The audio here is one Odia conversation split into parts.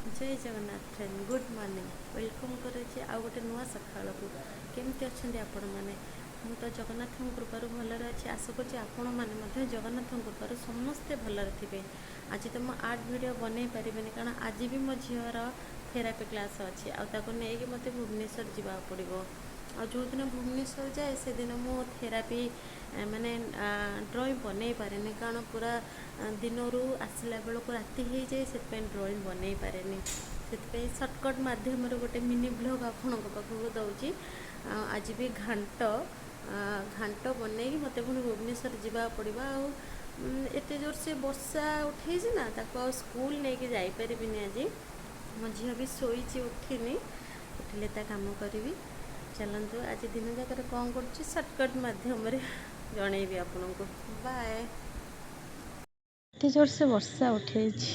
ଜୟ Jagannath friend, good morning. Welcome କରୁଛି ଆଉ ଗୋଟେ ନୂଆ ସକାଳକୁ। କେମିତି ଅଛନ୍ତି ଆପଣମାନେ? ମୁଁ ତ ଜଗନ୍ନାଥଙ୍କ କୃପାରୁ ଭଲରେ ଅଛି। ଆଶା କରୁଛି ଆପଣମାନେ ମଧ୍ୟ ଜଗନ୍ନାଥଙ୍କ କୃପାରୁ ସମସ୍ତେ ଭଲରେ ଥିବେ। ଆଜି ତ ମୁଁ ଆର୍ଟ ଭିଡ଼ିଓ ବନେଇ ପାରିବିନି, କାରଣ ଆଜି ବି ମୋ ଝିଅର ଥେରାପି କ୍ଲାସ୍ ଅଛି ଆଉ ତାକୁ ନେଇକି ମୋତେ ଭୁବନେଶ୍ୱର ଯିବାକୁ ପଡ଼ିବ। ଆଉ ଯେଉଁଦିନ ଭୁବନେଶ୍ୱର ଯାଏ ସେଦିନ ମୁଁ ଥେରାପି ମାନେ ଡ୍ରଇଂ ବନେଇ ପାରେନି, କାରଣ ପୁରା ଦିନରୁ ଆସିଲା ବେଳକୁ ରାତି ହେଇଯାଏ, ସେଥିପାଇଁ ଡ୍ରଇଂ ବନେଇ ପାରେନି। ସେଥିପାଇଁ ସର୍ଟକଟ୍ ମାଧ୍ୟମରେ ଗୋଟେ ମିନି ବ୍ଲଗ୍ ଆପଣଙ୍କ ପାଖକୁ ଦେଉଛି। ଆଜି ବି ଘାଣ୍ଟ ଘାଣ୍ଟ ବନେଇକି ମୋତେ ପୁଣି ଭୁବନେଶ୍ୱର ଯିବାକୁ ପଡ଼ିବ। ଆଉ ଏତେ ଜୋରସେ ବର୍ଷା ଉଠେଇଛି ନା, ତାକୁ ଆଉ ସ୍କୁଲ ନେଇକି ଯାଇପାରିବିନି ଆଜି। ମୋ ଝିଅ ବି ଶୋଇଛି, ଉଠିନି, ଉଠିଲେ ତା କାମ କରିବି। ଚାଲନ୍ତୁ ଆଜି ଦିନ ଯାକରେ କ'ଣ କରୁଛି ସର୍ଟକଟ୍ ମାଧ୍ୟମରେ ଜଣେଇବି ଆପଣଙ୍କୁ। ବାଏ। ଏତେ ଜୋରସେ ବର୍ଷା ଉଠେଇଛି।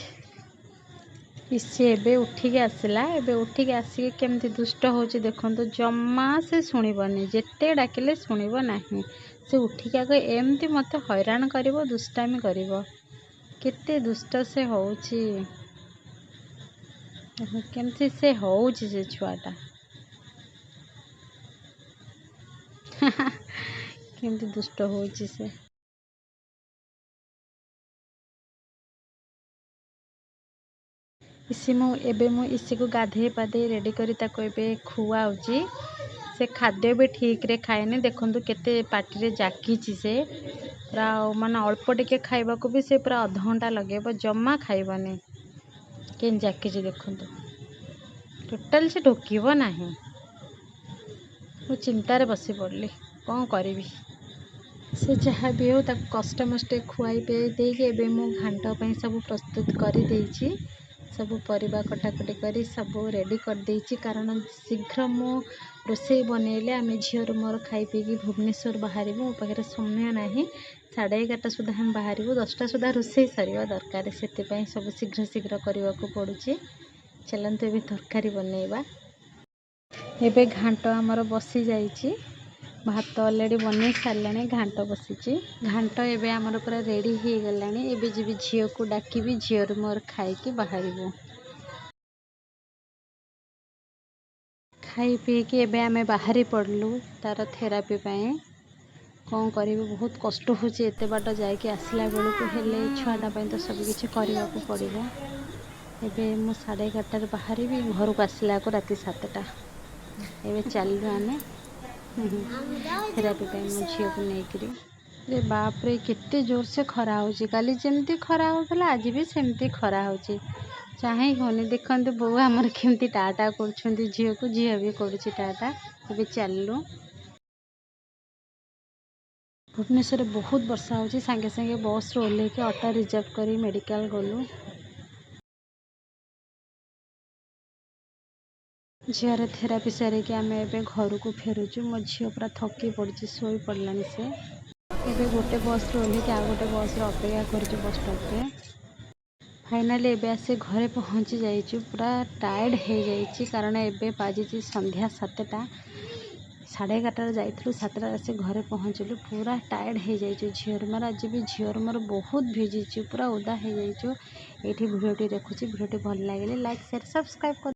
ଇସି ଏବେ ଉଠିକି ଆସିଲା। ଏବେ ଉଠିକି ଆସିକି କେମିତି ଦୁଷ୍ଟ ହେଉଛି ଦେଖନ୍ତୁ। ଜମା ସେ ଶୁଣିବନି, ଯେତେ ଡାକିଲେ ଶୁଣିବ ନାହିଁ। ସେ ଉଠିକି ଆଗ ଏମିତି ମୋତେ ହଇରାଣ କରିବ, ଦୁଷ୍ଟାମି କରିବ। କେତେ ଦୁଷ୍ଟ ସେ ହେଉଛି, କେମିତି ସେ ହେଉଛି ସେ ଛୁଆଟା, କେମିତି ଦୁଷ୍ଟ ହେଉଛି ସେ। ଇସି ମୁଁ ଏବେ ମୁଁ ଇସିକୁ ଗାଧେଇ ପାଧେଇ ରେଡ଼ି କରି ତାକୁ ଏବେ ଖୁଆଉଛି। ସେ ଖାଦ୍ୟ ବି ଠିକ୍ରେ ଖାଏନି, ଦେଖନ୍ତୁ କେତେ ପାଟିରେ ଜାକିଛି ସେ ପୁରା। ମାନେ ଅଳ୍ପ ଟିକେ ଖାଇବାକୁ ବି ସେ ପୁରା ଅଧଘଣ୍ଟା ଲଗେଇବ, ଜମା ଖାଇବନି। କେମିତି ଜାକିଛି ଦେଖନ୍ତୁ, ଟୋଟାଲ୍ ସେ ଢୋକିବ ନାହିଁ। ମୁଁ ଚିନ୍ତାରେ ବସି ପଡ଼ିଲି, କ'ଣ କରିବି। ସେ ଯାହା ବି ହେଉ ତାକୁ କଷ୍ଟମଷ୍ଟେ ଖୁଆଇ ପିଆଇ ଦେଇକି ଏବେ ମୁଁ ଘାଣ୍ଟ ପାଇଁ ସବୁ ପ୍ରସ୍ତୁତ କରିଦେଇଛି। ସବୁ ପରିବା କଟାକଟି କରି ସବୁ ରେଡ଼ି କରିଦେଇଛି, କାରଣ ଶୀଘ୍ର ମୁଁ ରୋଷେଇ ବନେଇଲେ ଆମେ ଝିଅର ମୋର ଖାଇ ପିଇକି ଭୁବନେଶ୍ୱର ବାହାରିବୁ। ମୋ ପାଖରେ ସମୟ ନାହିଁ। 11:30 ସୁଦ୍ଧା ଆମେ ବାହାରିବୁ, 10ଟା ସୁଦ୍ଧା ରୋଷେଇ ସରିବା ଦରକାର। ସେଥିପାଇଁ ସବୁ ଶୀଘ୍ର ଶୀଘ୍ର କରିବାକୁ ପଡ଼ୁଛି। ଚାଲନ୍ତୁ ଏବେ ତରକାରୀ ବନେଇବା। ଏବେ ଘାଣ୍ଟ ଆମର ବସିଯାଇଛି, ଭାତ ଅଲରେଡ଼ି ବନେଇ ସାରିଲାଣି, ଘାଣ୍ଟ ବସିଛି। ଘାଣ୍ଟ ଏବେ ଆମର ପୁରା ରେଡ଼ି ହେଇଗଲାଣି। ଏବେ ଯିବି ଝିଅକୁ ଡାକିବି, ଝିଅରୁ ମୋର ଖାଇକି ବାହାରିବୁ। ଖାଇ ପିଇକି ଏବେ ଆମେ ବାହାରି ପଡ଼ିଲୁ ତାର ଥେରାପି ପାଇଁ। କ'ଣ କରିବୁ, ବହୁତ କଷ୍ଟ ହେଉଛି ଏତେ ବାଟ ଯାଇକି ଆସିଲା ବେଳକୁ, ହେଲେ ଛୁଆଟା ପାଇଁ ତ ସବୁକିଛି କରିବାକୁ ପଡ଼ିବ। ଏବେ ମୁଁ 11:30ରେ ବାହାରିବି, ଘରକୁ ଆସିଲା ବେଳକୁ ରାତି 7ଟା। ଏବେ ଚାଲିଲୁ ଆମେ ଥେରାପି ପାଇଁ ମୋ ଝିଅକୁ ନେଇକିରି। ରେ ବାପରେ, କେତେ ଜୋରସେ ଖରା ହେଉଛି। କାଲି ଯେମିତି ଖରା ହେଉଥିଲା ଆଜି ବି ସେମିତି ଖରା ହେଉଛି, ଚାହିଁ ହେଉନି। ଦେଖନ୍ତୁ ବୋଉ ଆମର କେମିତି ଟାଟା କରୁଛନ୍ତି ଝିଅକୁ, ଝିଅ ବି କରୁଛି ଟାଟା। ଏବେ ଚାଲିଲୁ। ଭୁବନେଶ୍ୱରରେ ବହୁତ ବର୍ଷା ହେଉଛି। ସାଙ୍ଗେ ସାଙ୍ଗେ ବସ୍ରୁ ଓହ୍ଲେଇକି ଅଟୋ ରିଜର୍ଭ କରି ମେଡ଼ିକାଲ ଗଲୁ। ଝିଅର ଥେରାପି ସାରିକି ଆମେ ଏବେ ଘରକୁ ଫେରୁଛୁ। ମୋ ଝିଅ ପୁରା ଥକି ପଡ଼ିଛି, ଶୋଇ ପଡ଼ିଲାଣି ସେ। ଏବେ ଗୋଟେ ବସ୍ରୁ ଓହ୍ଲେଇକି ଆଉ ଗୋଟେ ବସ୍ର ଅପେକ୍ଷା କରୁଛୁ ବସ୍ ଷ୍ଟପ୍ରେ। ଫାଇନାଲି ଏବେ ଆସି ଘରେ ପହଞ୍ଚି ଯାଇଛୁ। ପୁରା ଟାୟାର୍ଡ଼ ହେଇଯାଇଛି, କାରଣ ଏବେ ବାଜିଛି ସନ୍ଧ୍ୟା 7ଟା। 11:30ରେ ଯାଇଥିଲୁ, 7ଟାରେ ଆସି ଘରେ ପହଞ୍ଚିଲୁ। ପୁରା ଟାୟାର୍ଡ଼ ହେଇଯାଇଛୁ। ଝିଅର ମୋର ଆଜି ବି ଝିଅର ମୋର ବହୁତ ଭିଜିଛୁ, ପୁରା ଓଦା ହେଇଯାଇଛୁ। ଏଇଠି ଭିଡ଼ିଓଟି ରଖୁଛି। ଭିଡ଼ିଓଟି ଭଲ ଲାଗିଲେ ଲାଇକ୍, ସେୟାର, ସବସ୍କ୍ରାଇବ୍ କରି